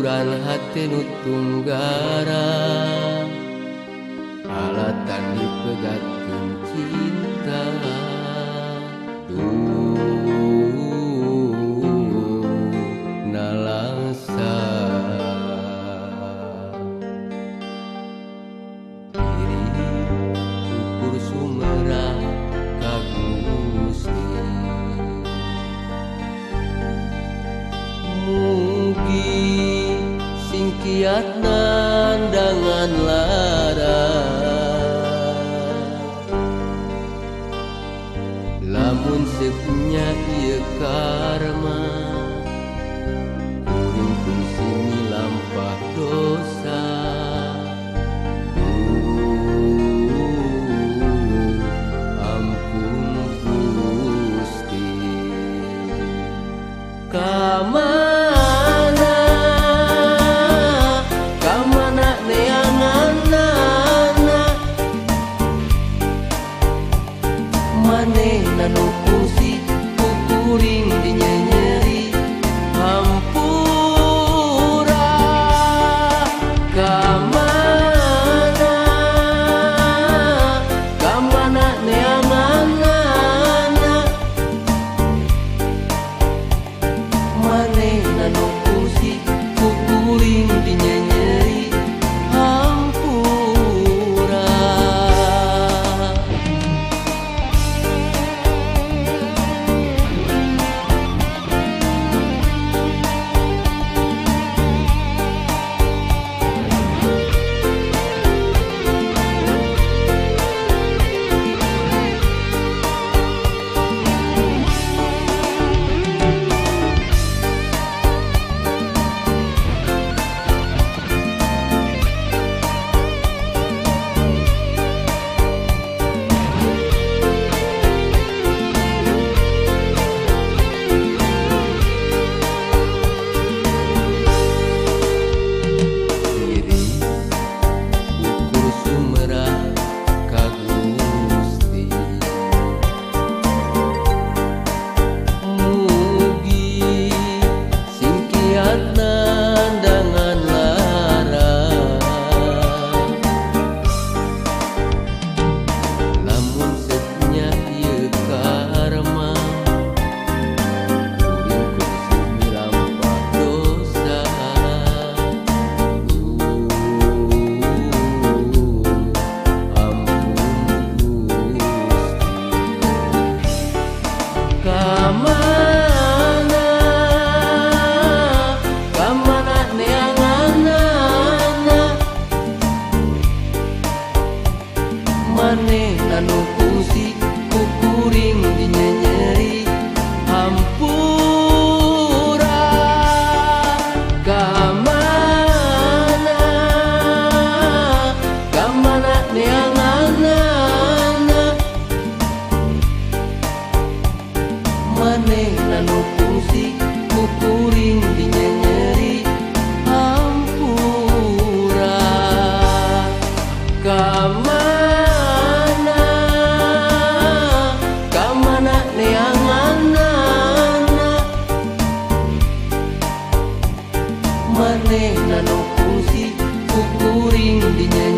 Ukuran hate nu tunggara alatan dipegatkeun cinta. Duh nalangsa diri ukur sumerah ka Gusti. Mugi singkiat nandangan lara lamun sepunya ieu karma kuring kungsi milampah dosa. Ampun Gusti. Kamana kamana neanganana manehna nu kungsi ku kuring dinyenyeri hampura. Kamana kamana neanganana manehna nu kungsi ku kuring dinyenyeri hampura. Diri ukur sumerah ka Gusti. Mugi singkiat nandangan lara lamun sepunya ieu karma kuring kungsi milampah dosa. Ampun Gusti. Kamana kamana neanganana manehna nu kungsi ku kuring dinyenyeri hampura. Kamana kamana neanganana manehna nu kungsi ku kuring dinyenyeri hampura. Kamana kamana neanganana manehna nu kungsi ku kuring dinyenyeri.